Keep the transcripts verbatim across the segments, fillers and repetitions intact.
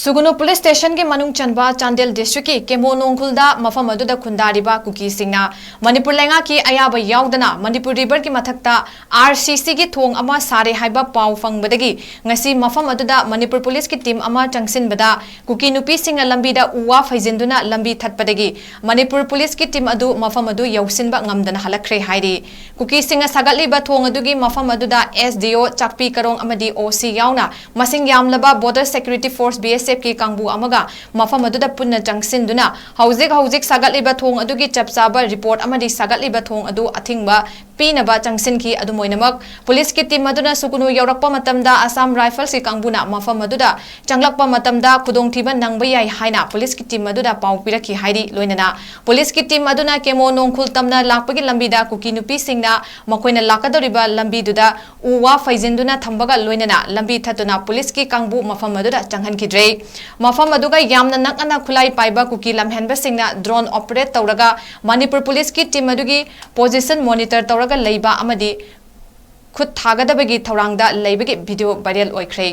ꯁꯨꯒꯨꯅꯨ police ꯁ꯭ꯇꯦꯁꯟꯒꯤ ꯃꯅꯨꯡ ꯆꯟꯕ ꯆꯥꯟꯗꯦꯜ ꯗꯤꯁꯇ꯭ꯔꯤꯛꯀꯤ ꯀꯦꯃꯣ ꯅꯣꯡꯈꯨꯜꯗ ꯃꯐꯝ ꯑꯗꯨꯗ ꯈꯨꯟꯗꯥꯔꯤꯕ ꯀꯨꯀꯤꯁꯤꯡꯅ ꯃꯅꯤꯄꯨꯔ ꯂꯩꯉꯥꯛꯀꯤ ꯑꯌꯥꯕ ꯌꯥꯎꯗꯅ ꯃꯅꯤꯄꯨꯔ ꯔꯤꯚꯔꯒꯤ ꯃꯊꯛꯇ ꯑꯥꯔꯁꯤꯁꯤꯒꯤ ꯊꯣꯡ ꯑꯃ ꯁꯥꯔꯦ ꯍꯥꯏꯕ ꯄꯥꯎ ꯐꯪꯕꯗꯒꯤ ꯉꯁꯤ ꯃꯐꯝ ꯑꯗꯨꯗ ꯃꯅꯤꯄꯨꯔ ꯄꯨꯂꯤꯁꯀꯤ ꯇꯤꯝ ꯑꯃ ꯆꯪꯁꯤꯟꯕꯗ ꯀꯨꯀꯤ ꯅꯨꯄꯤꯁꯤꯡꯅ ꯂꯝꯕꯤꯗ ꯎ ꯋꯥ ꯐꯩꯖꯤꯟꯗꯨꯅ ꯂꯝꯕꯤ ꯊꯠꯄꯗꯒꯤ ꯃꯅꯤꯄꯨꯔ ꯄꯨꯂꯤꯁꯀꯤ ꯇꯤꯝ ꯑꯗꯨ ꯃꯐꯝ ꯑꯗꯨ ꯌꯧꯁꯤꯟꯕ ꯉꯝꯗꯅ ꯍꯜꯂꯛꯈ꯭ꯔꯦ ꯍꯥꯏꯔꯤ꯫ ꯀꯨꯀꯤꯁꯤꯡꯅ ꯁꯥꯒꯠꯂꯤꯕ ꯊꯣꯡ ꯑꯗꯨꯒꯤ ꯃꯐꯝ ꯑꯗꯨꯗ ꯑꯦꯁ ꯗꯤ ꯑꯣ ꯆꯥꯛꯄꯤ ꯀꯔꯣꯡ ꯑꯃꯗꯤ ꯑꯣ ꯁꯤ ꯌꯥꯎꯅ ꯃꯁꯤꯡ ꯌꯥꯝꯂꯕ ꯕꯣꯔꯗꯔ ꯁꯦꯀ꯭ꯌꯨꯔꯤꯇꯤ ꯐꯣꯔꯁ ꯕꯤ ꯑꯦꯁ ꯑꯦꯐꯀꯤ ꯀꯥꯡꯕꯨ ꯑꯃꯒ ꯃꯐꯝ ꯑꯗꯨꯗ ꯄꯨꯟꯅ ꯆꯪꯁꯤꯟꯗꯨꯅ ꯍꯧꯖꯤꯛ ꯍꯧꯖꯤꯛ ꯁꯥꯒꯠꯂꯤꯕ ꯊꯣꯡ ꯑꯗꯨꯒꯤ ꯆꯞ ꯆꯥꯕ ꯔꯤꯄꯣꯔꯠ ꯑꯃꯗꯤ ꯁꯥꯒꯠꯂꯤꯕ ꯊꯣꯡ ꯑꯗꯨ ꯑꯊꯤꯡꯕ ꯄꯤꯅꯕ ꯆꯪꯁꯤꯟꯈꯤ꯫ ꯑꯗꯨꯝ ꯑꯣꯏꯅꯃꯛ ꯄꯨꯂꯤꯁꯀꯤ ꯇꯤꯝ ꯑꯗꯨꯅ ꯁꯨꯒꯨꯅꯨ ꯌꯧꯔꯛꯄ ꯃꯇꯝꯗ ꯑꯁꯥꯝ ꯔꯥꯏꯐꯜꯁꯀꯤ ꯀꯥꯡꯕꯨꯅ ꯃꯐꯝ ꯑꯗꯨꯗ ꯆꯪꯂꯛꯄ ꯃꯇꯝꯗ ꯈꯨꯗꯣꯡꯊꯤꯕ ꯅꯪꯕ ꯌꯥꯏ ꯍꯥꯏꯅ ꯄꯨꯂꯤꯁꯀꯤ ꯇꯤꯝ ꯑꯗꯨꯗ ꯄꯥꯎ ꯄꯤꯔꯛꯈꯤ ꯍꯥꯏꯔꯤ꯫ ꯂꯣꯏꯅꯅ ꯄꯨꯂꯤꯁꯀꯤ ꯇꯤꯝ ꯑꯗꯨꯅ ꯀꯦꯃꯣ ꯅꯣꯡꯈꯨꯜ ꯇꯝꯅ ꯂꯥꯛꯄꯒꯤ ꯂꯝꯕꯤꯗ ꯀꯨꯀꯤ ꯅꯨꯄꯤꯁꯤꯡꯅ ꯃꯈꯣꯏꯅ ꯂꯥꯛꯀꯗꯧꯔꯤꯕ ꯂꯝꯕꯤꯗꯨꯗ ꯎ ꯋꯥ ꯐꯩꯖꯤꯟꯗꯨꯅ ꯊꯝꯕꯒ ꯂꯣꯏꯅꯅ ꯂꯝꯕꯤ ꯊꯠꯇꯨꯅ ꯄꯨꯂꯤꯁꯀꯤ ꯀꯥꯡꯕꯨ ꯃꯐꯝ ꯑꯗꯨꯗ ꯆꯪꯍꯟꯈꯤꯗ꯭ꯔꯦ꯫ ꯃꯐꯝ ꯑꯗꯨꯒ ꯌꯥꯝꯅ ꯅꯛꯅꯅ ꯈꯨꯠꯂꯥꯏ ꯄꯥꯏꯕ ꯀꯨꯀꯤ ꯂꯝꯍꯦꯟꯕꯁꯤꯡꯅ ꯗ꯭ꯔꯣꯟ ꯑꯣꯄꯔꯦꯠ ꯇꯧꯔꯒ ꯃꯅꯤꯄꯨꯔ ꯄꯨꯂꯤꯁꯀꯤ ꯇꯤꯝ ꯑꯗꯨꯒꯤ ꯄꯣꯖꯤꯁꯟ ꯃꯣꯅꯤꯇꯔ ꯇꯧꯔꯒ ꯂꯩꯕ ꯑꯃꯗꯤ ꯈꯨꯠ ꯊꯥꯒꯗꯕꯒꯤ ꯊꯧꯔꯥꯡꯗ ꯂꯩꯕꯒꯤ ꯚꯤꯗꯤꯑꯣ ꯚꯥꯏꯔꯦꯜ ꯑꯣꯏꯈ꯭ꯔꯦ꯫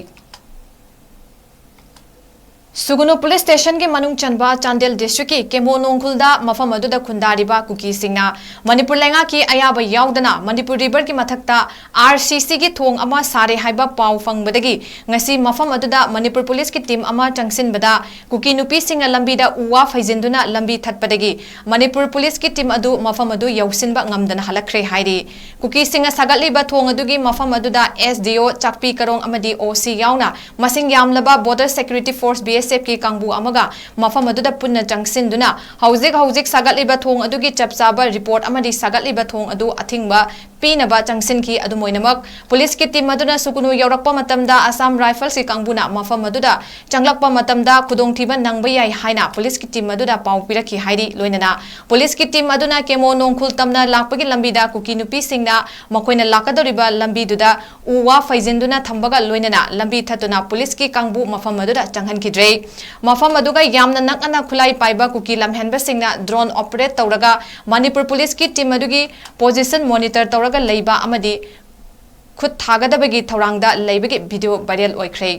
ꯁꯨꯒꯨꯅꯨ ꯄꯨꯂꯤꯁ ꯁ꯭ꯇꯦꯁꯟꯒꯤ ꯃꯅꯨꯡ ꯆꯟꯕ ꯆꯥꯟꯗꯦꯜ ꯗꯤꯁꯇ꯭ꯔꯤꯛꯀꯤ ꯀꯦꯃꯣ ꯅꯣꯡꯈꯨꯜꯗ ꯃꯐꯝ ꯑꯗꯨꯗ ꯈꯨꯟꯗꯥꯔꯤꯕ ꯀꯨꯀꯤꯁꯤꯡꯅ ꯃꯅꯤꯄꯨꯔ ꯂꯩꯉꯥꯛꯀꯤ ꯑꯌꯥꯕ ꯌꯥꯎꯗꯅ ꯃꯅꯤꯄꯨꯔ ꯔꯤꯚꯔꯒꯤ ꯃꯊꯛꯇ ꯑꯥꯔꯁꯤꯁꯤꯒꯤ ꯊꯣꯡ ꯑꯃ ꯁꯥꯔꯦ ꯍꯥꯏꯕ ꯄꯥꯎ ꯐꯪꯕꯗꯒꯤ ꯉꯁꯤ ꯃꯐꯝ ꯑꯗꯨꯗ ꯃꯅꯤꯄꯨꯔ ꯄꯨꯂꯤꯁꯀꯤ ꯇꯤꯝ ꯑꯃ ꯆꯪꯁꯤꯟꯕꯗ ꯀꯨꯀꯤ ꯅꯨꯄꯤꯁꯤꯡꯅ ꯂꯝꯕꯤꯗ ꯎ ꯋꯥ ꯐꯩꯖꯤꯟꯗꯨꯅ ꯂꯝꯕꯤ ꯊꯠꯄꯗꯒꯤ ꯃꯅꯤꯄꯨꯔ ꯄꯨꯂꯤꯁꯀꯤ ꯇꯤꯝ ꯑꯗꯨ ꯃꯐꯝ ꯑꯗꯨ ꯌꯧꯁꯤꯟꯕ ꯉꯝꯗꯅ ꯍꯜꯂꯛꯈ꯭ꯔꯦ ꯍꯥꯏꯔꯤ꯫ ꯀꯨꯀꯤꯁꯤꯡꯅ ꯁꯥꯒꯠꯂꯤꯕ ꯊꯣꯡ ꯑꯗꯨꯒꯤ ꯃꯐꯝ ꯑꯗꯨꯗ ꯑꯦꯁ ꯗꯤ ꯑꯣ ꯆꯥꯛꯄꯤ ꯀꯔꯣꯡ ꯑꯃꯗꯤ ꯑꯣ ꯁꯤ ꯌꯥꯎꯅ ꯃꯁꯤꯡ ꯌꯥꯝꯂꯕ ꯕꯣꯔꯗꯔ ꯁꯦꯀ꯭ꯌꯨꯔꯤꯇꯤ ꯐꯣꯔꯁ ꯕꯤ ꯑꯦꯁ ꯑꯦꯐꯀꯤ ꯀꯥꯡꯕꯨ ꯑꯃꯒ ꯃꯐꯝ ꯑꯗꯨꯗ ꯄꯨꯟꯅ ꯆꯪꯁꯤꯟꯗꯨꯅ ꯍꯧꯖꯤꯛ ꯍꯧꯖꯤꯛ ꯁꯥꯒꯠꯂꯤꯕ ꯊꯣꯡ ꯑꯗꯨꯒꯤ ꯆꯞ ꯆꯥꯕ ꯔꯤꯄꯣꯔꯠ ꯑꯃꯗꯤ ꯁꯥꯒꯠꯂꯤꯕ ꯊꯣꯡ ꯑꯗꯨ ꯑꯊꯤꯡꯕ ꯄꯤꯅꯕ ꯆꯪꯁꯤꯟꯈꯤ꯫ ꯑꯗꯨꯝ ꯑꯣꯏꯅꯃꯛ ꯄꯨꯂꯤꯁꯀꯤ ꯇꯤꯝ ꯑꯗꯨꯅ ꯁꯨꯒꯨꯅꯨ ꯌꯧꯔꯛꯄ ꯃꯇꯝꯗ ꯑꯁꯥꯝ ꯔꯥꯏꯐꯜꯁꯀꯤ ꯀꯥꯡꯕꯨꯅ ꯃꯐꯝ ꯑꯗꯨꯗ ꯆꯪꯂꯛꯄ ꯃꯇꯝꯗ ꯈꯨꯗꯣꯡꯊꯤꯕ ꯅꯪꯕ ꯌꯥꯏ ꯍꯥꯏꯅ ꯄꯨꯂꯤꯁꯀꯤ ꯇꯤꯝ ꯑꯗꯨꯗ ꯄꯥꯎ ꯄꯤꯔꯛꯈꯤ ꯍꯥꯏꯔꯤ꯫ ꯂꯣꯏꯅꯅ ꯄꯨꯂꯤꯁꯀꯤ ꯇꯤꯝ ꯑꯗꯨꯅ ꯀꯦꯃꯣ ꯅꯣꯡꯈꯨꯜ ꯇꯝꯅ ꯂꯥꯛꯄꯒꯤ ꯂꯝꯕꯤꯗ ꯀꯨꯀꯤ ꯅꯨꯄꯤꯁꯤꯡꯅ ꯃꯈꯣꯏꯅ ꯂꯥꯛꯀꯗꯧꯔꯤꯕ ꯂꯝꯕꯤꯗꯨꯗ ꯎ ꯋꯥ ꯐꯩꯖꯤꯟꯗꯨꯅ ꯊꯝꯕꯒ ꯂꯣꯏꯅꯅ ꯂꯝꯕꯤ ꯊꯠꯇꯨꯅ ꯄꯨꯂꯤꯁꯀꯤ ꯀꯥꯡꯕꯨ ꯃꯐꯝ ꯑꯗꯨꯗ ꯆꯪꯍꯟꯈꯤꯗ꯭ꯔꯦ꯫ ꯃꯐꯝ ꯑꯗꯨꯒ ꯌꯥꯝꯅ ꯅꯛꯅꯅ ꯈꯨꯠꯂꯥꯏ ꯄꯥꯏꯕ ꯀꯨꯀꯤ ꯂꯝꯍꯦꯟꯕꯁꯤꯡꯅ ꯗ꯭ꯔꯣꯟ ꯑꯣꯄꯔꯦꯠ ꯇꯧꯔꯒ ꯃꯅꯤꯄꯨꯔ ꯄꯨꯂꯤꯁꯀꯤ ꯇꯤꯝ ꯑꯗꯨꯒꯤ ꯄꯣꯖꯤꯁꯟ ꯃꯣꯅꯤꯇꯔ ꯇꯧꯔꯒ ꯂꯩꯕ ꯑꯃꯗꯤ ꯈꯨꯠ ꯊꯥꯒꯗꯕꯒꯤ ꯊꯧꯔꯥꯡꯗ ꯂꯩꯕꯒꯤ ꯚꯤꯗꯤꯑꯣ ꯚꯥꯏꯔꯦꯜ ꯑꯣꯏꯈ꯭ꯔꯦ꯫